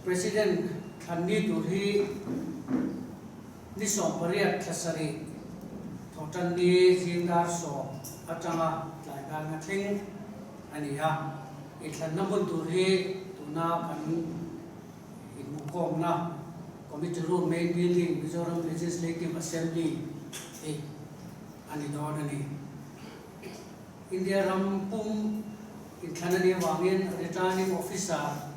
President thlan ni tur hi ni 18 thla sarih thawhtan ni zing dar 10 atanga tlai dar nga thleng a ni a. Inthlanna hmun tur hi tuna kan inhmuhkhawmna Committee Room Main Building Mizoram Legislative Assembly hi a ni dawn a ni. India ram pum inthlan a nih avangin Returning Officer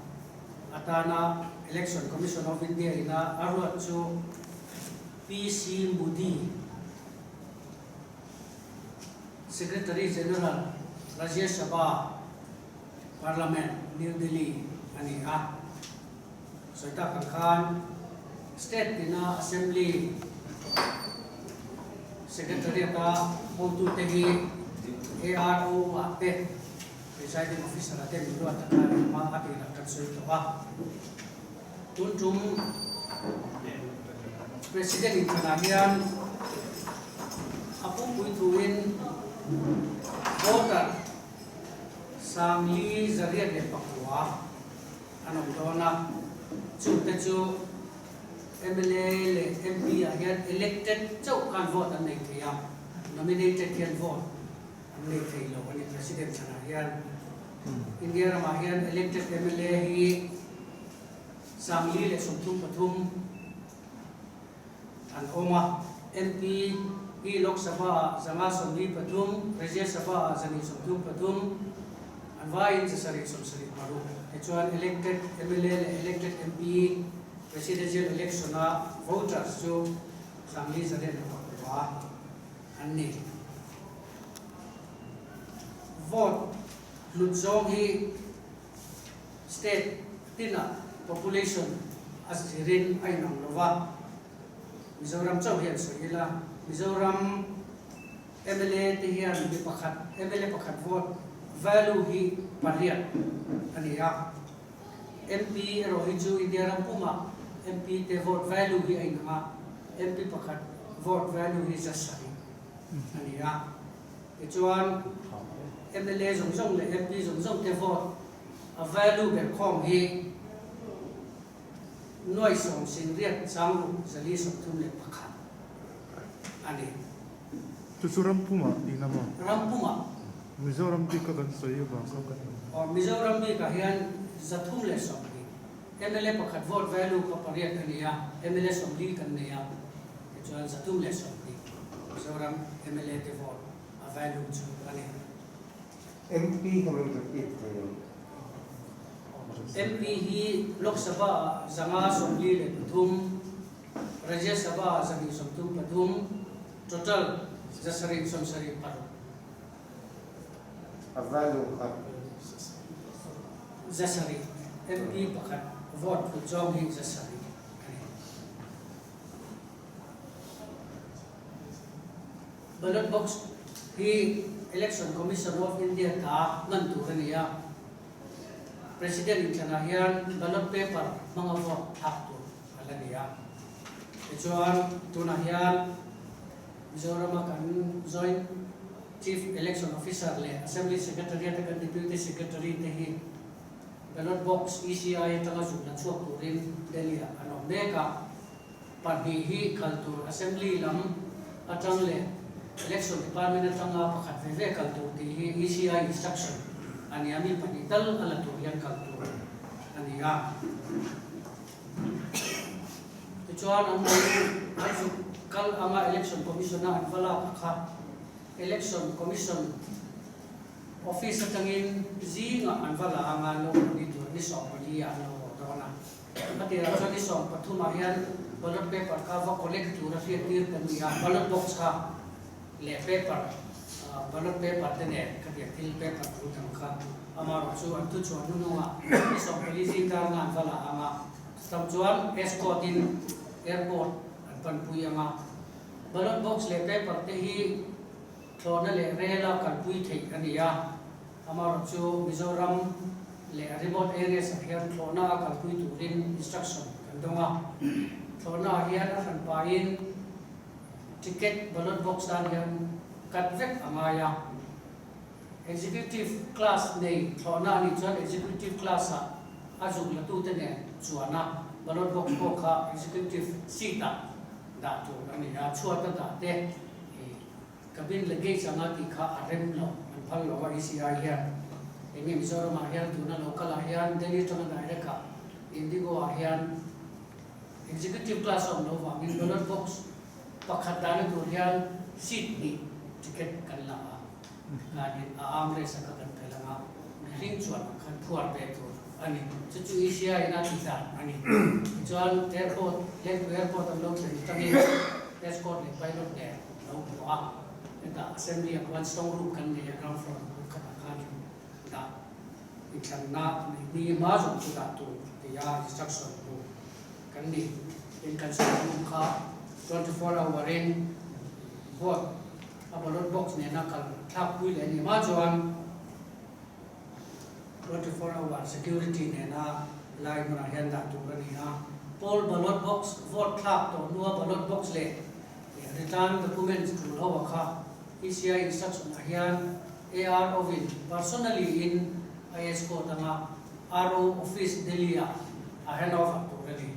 atana Election Commission of India ina a ruat chu PC Modi, Secretary General, Rajya Sabha, Parliament, New Delhi a ni a. Sawi tak ang khan State tina Assembly Secretariat-a hotute hi ARO-ah te, Presiding Officer-ah te min ruat a khan engmah a tih lah kan sawi tawh a. Tun tum President inthlanah hian a pumpui thuin voter 4,809 an awm dawn a, chungte chu mla leh MP ah hian elected chauh khan vote an nei thei a, nominated hian vote an nei thei lo a ni President thlanah hian. India ramah hian elected mla hi 433 an awm a, MP hi Lok Sabha ah 143, Rajya Sabha ah 133, an vaiin 776. Tichuan elected mla leh elected MP Presidential election a voters chu 4,409 an ni. Vote hlut zawng hi State tinah population a zirin a inang lo va, Mizoram chauh hian sawi ila, Mizoram mla te hian mi pakhat, mla pakhat vote value hi pariat a ni a, MP erawh hi chu India ram pumah MP te vote value hi a inang a, MP pakhat vote value hi 700 a ni a. Tichuan, mla zawng zawng leh MP zawng zawng te vote a value ber khawm hi nuai sawm singriat chang ruk 431 a ni. Chu chu Rampumah tihna maw? Rampumah. Mizoram bik ka kan sawi avang kha ka hmu. Aw, Mizoram bikah hian 320, mla pakhat vote value kha pariat a ni a, mla 40 kan nei a. Tichuan 320 Mizoram mla te vote a value chu a ni. MP kha min repeat thei ang. MP hi Lok Sabha ah 543, Rajya Sabha ah 133, total 776. A value kha. 700, MP pakhat vote hlut zawng hi 700 a ni. Ballot box hi Election Commission of India ta hman tur a ni a, President inthlanah hian ballot paper hmanga vote thlak tur a la ni a. Tichuan tunah hian Mizorama kan Joint Chief Election Officer leh Assembly Secretariat a kan Deputy Secretary te hi Ballot box ECI atanga zuk la chhuak turin Delhi-ah an awm mek a, pahnih hi kal tur Assembly lam atang leh Election Department atanga pakhat ve ve kal tur tih hi ECI instruction a ni a, mi pahnih tal a la tur hian kal tur a ni a. Tichuan an lo an zuk kal anga Election Commission-a an va lak a kha Election Commission Office atangin zingah an va la anga an lo haw ni tur ni 14 ah an lo haw dawn a. A tirah chuan ni 13 ah hian ballot paper kha va collect tura hriat tir kan ni a, ballot box kha leh paper, ballot paper te nen khatiang thil paper tul dang kha amaherawh chu an thuchhuah hnuhnungah ni 14 zing dar nga an va la anga chutam chuan escort in airport an panpui anga ballot box leh paper te hi Thlawhna leh rela kalpui theih a ni a, amaherawh chu Mizoram leh remote areas ah hian thlawhna a kalpui turin instruction kan dawng a. Thlawhna ah hian a hran pahin ticket ballot box tan hian cut vek a ngai a. Executive class nei thlawhna a nih chuan executive class ah. A zuk latute nen chuan a ballot box pawh kha executive seat ah dah tur a ni a, chhuat a dah te cabin luggage anga tih kha a rem lo, an phal lo a ECI hian. Enge Mizoram ah hian tuna local ah hian Delhi atanga direct ah Indigo ah hian executive class a awm lo vangin ballot box pakhat dahna tur hian seat hnih ticket kan la a. Khanin a arm race a kha kan pel anga, mihring chuan ang khan phuar ve tur a ni. Chu chu Asia in a ti dan a ni. Tichuan airport, Lengpui airport an lo thlen atangin escort leh pilot nen lo hmu a, hetah assembly ah khuan strong room kan nei a, ground floor room khatah khanin dah inthlanna neih ni hma zawng chu dah tur tia instruction hmu kan ni. Tin kan strong room kha 24 hour in vote A ballot box nena kal thlak pui leh a nih hma chuan 24 hour security nena lai hmunah hian dah tur a ni a. Poll ballot box vote thlak tawh hnua ballot box leh return documents tul ho a kha ECI instruction ah hian ARO in personally in IS code anga RO office Delhi ah a hand over tur a ni.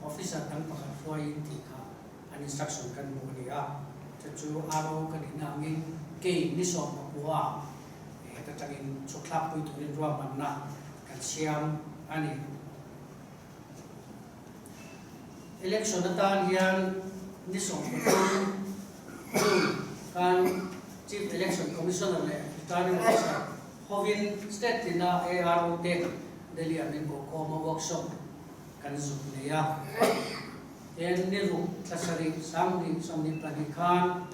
Officer dang pakhat hruaiin tih kha An instruction kan hmuh a ni a, chu chu RO ka nihna angin kei ni 14 heta tangin chhuk thlakpui turin ruahmanna kan siam a ni. Election atan hian ni 13 June khan Chief Election Commissioner leh Returning Officer hovin state tina ARO te Delhi ah min bawhkhawm a workshop kan zuk nei a. Tin, ni ruk thla sarih 2022 khan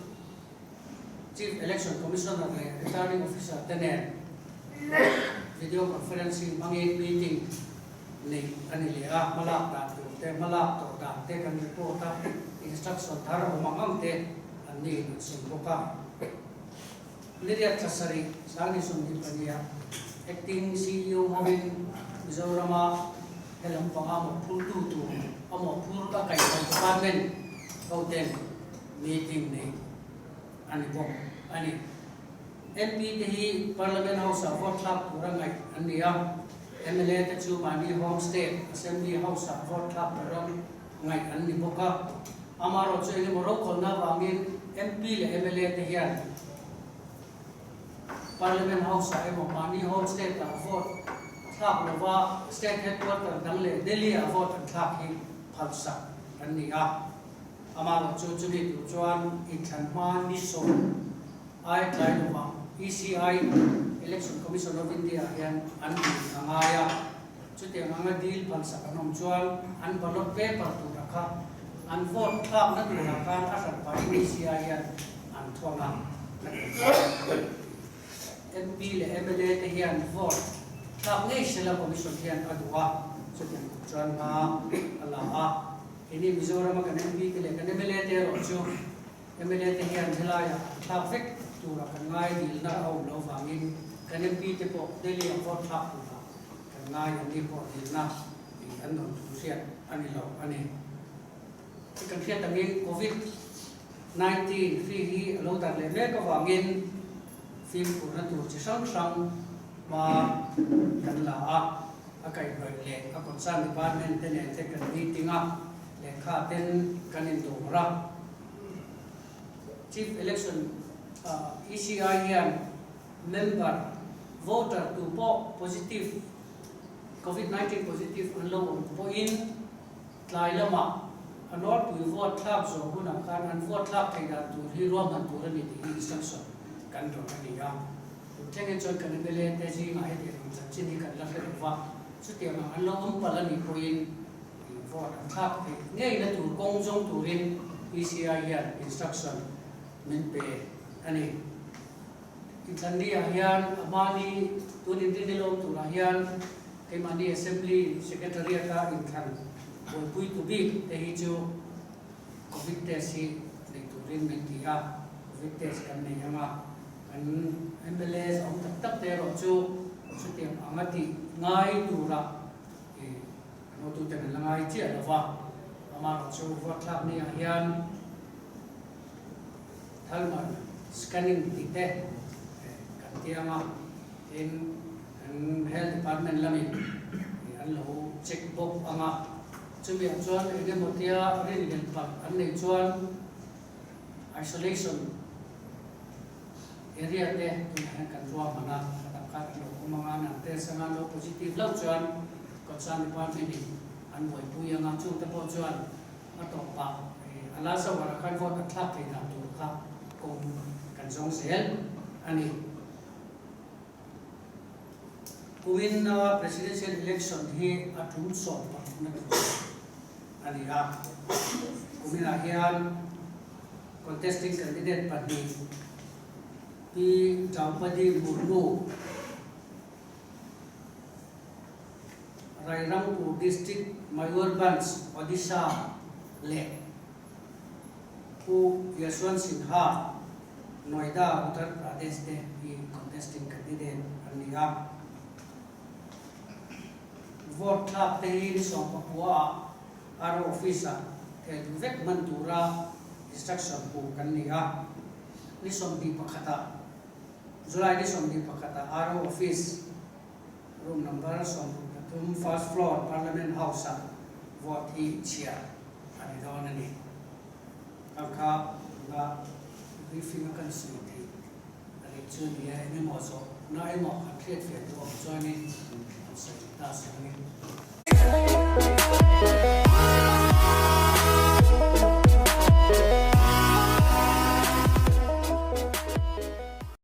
Chief Election Commissioner leh Returning Officer te nen video conferencing hmangin meeting neih a ni leh a, hmalak dan tur te, hmalak tawh dan te kan report a, instruction thar awm ang ang te an niin an sawi bawk a. Ni riat thla sarih 2024 ah Acting CEO hovin Mizorama he lampanga mawhphurtu tur a mawhphur a kaihhnawih department hoten meeting neih a ni bawk a ni. MP te hi Parliament House ah vote thlak tura ngaih an ni a, mla te chu mahni home state Assembly House ah vote thlak tura ngaih an ni bawk a. Amaherawhchu engemaw rokhawlna avangin MP leh mla te hian Parliament House-ah emaw mahni home state-ah vote thlak lova state headquarter dang leh Delhi-ah vote an thlak hi phalsak an ni a. Amaherawhchu chumi tur chuan inthlan hma ni 10 ai tlai lova ECI, Election Commission of India, hian an dil a ngai a. Chutiang anga dil phalsak an awm chuan an ballot paper tura kha an vote thlakna turah khan a hran pahin ECI hian an thawn a, a ti a. MP leh mla te hian vote thlak ngei sela Commission hian a duh a, chutiang tur chuan hma a la a. Keini Mizorama kan MP te leh kan mla te erawh chu mla te hian helaiah an thlak vek tura kan ngai dilna a awm loh vangin kan MP te pawh Delhi-ah vote thlak turah kan ngai an ni pawh dilna ih an rawn thu hriat a ni lo a ni. Hei kan hriat angin Covid 19 hri hi a lo darh leh mek avangin fimkhurna tur chi hrang hrang hma kan la a, a kaihhnawih leh a concern department te nen te kan meeting a, lehkha ten kan indawr a. Chief Election ECI hian Member, voter tu pawh positive, Covid 19 positive an lo awm pawhin tlai lamah a nawlpui vote thlak zawh hunah khan an vote thlak theih dan tur hi ruahman tur a ni tih hi instruction kan rawn a ni a. Tun thlengin chuan kan mla te zingah hetiang ang chanchin hi kan la hre lo va, chutiang ang an lo awm palh a nih pawhin vote an thlak theih ngeina tur kawng zawng turin ECI hian instruction min pe a ni. Inthlanni ah hian a hmani tun inrinni lawm turah hian keimahni Assembly Secretariat a inthlan buaipui tu bik te hi chu Covid test hi nei turin min ti a, Covid test kan nei ang a, kan mlas awm tak tak te erawh chu chutiang anga tih ngai turah kan hotuten an la ngai chiah lo va, amaherawhchu vote thlak ni ah hian Thalman scanning tih te kan ti ang a, tin kan Health Department lamin kan lo check bawk ang a, chumiah chuan eng emaw tia rinhlelh palh an neih chuan isolation area te tunah hian kan ruahman a, a dang khan an lo awm ang a, an test anga an lo positive hlauh chuan concern department in an buaipui ang a, chungte pawh chuan a tawpah a last hour ah khan vote an thlak thei dan tur kha kawng kan zawng zel a ni. Kumin Presidential Election hi a tum sawm pathumna tur a ni a, kuminah hian contesting candidate pahnih Pi Draupadi Murmu, Rairangpur District, Mayurbhanj, Odisha leh Pu Yashwant Sinha, Noida, Uttar Pradesh te hi contesting candidate an ni a. Vote thlak te hi ni 14 ah RO Office ah theh duh vek hman tura instruction hmuh kan ni a. Ni 21 ah, July ni 21 ah RO Office room number 63 first floor Parliament House ah vote hi chhiar a ni dawn a ni. Ka kha tuna briefing a kan sawi theih a nih chu ni e, eng emaw zawh na emaw han hriat fiah duh awm chuanin han sawi ta se ang e.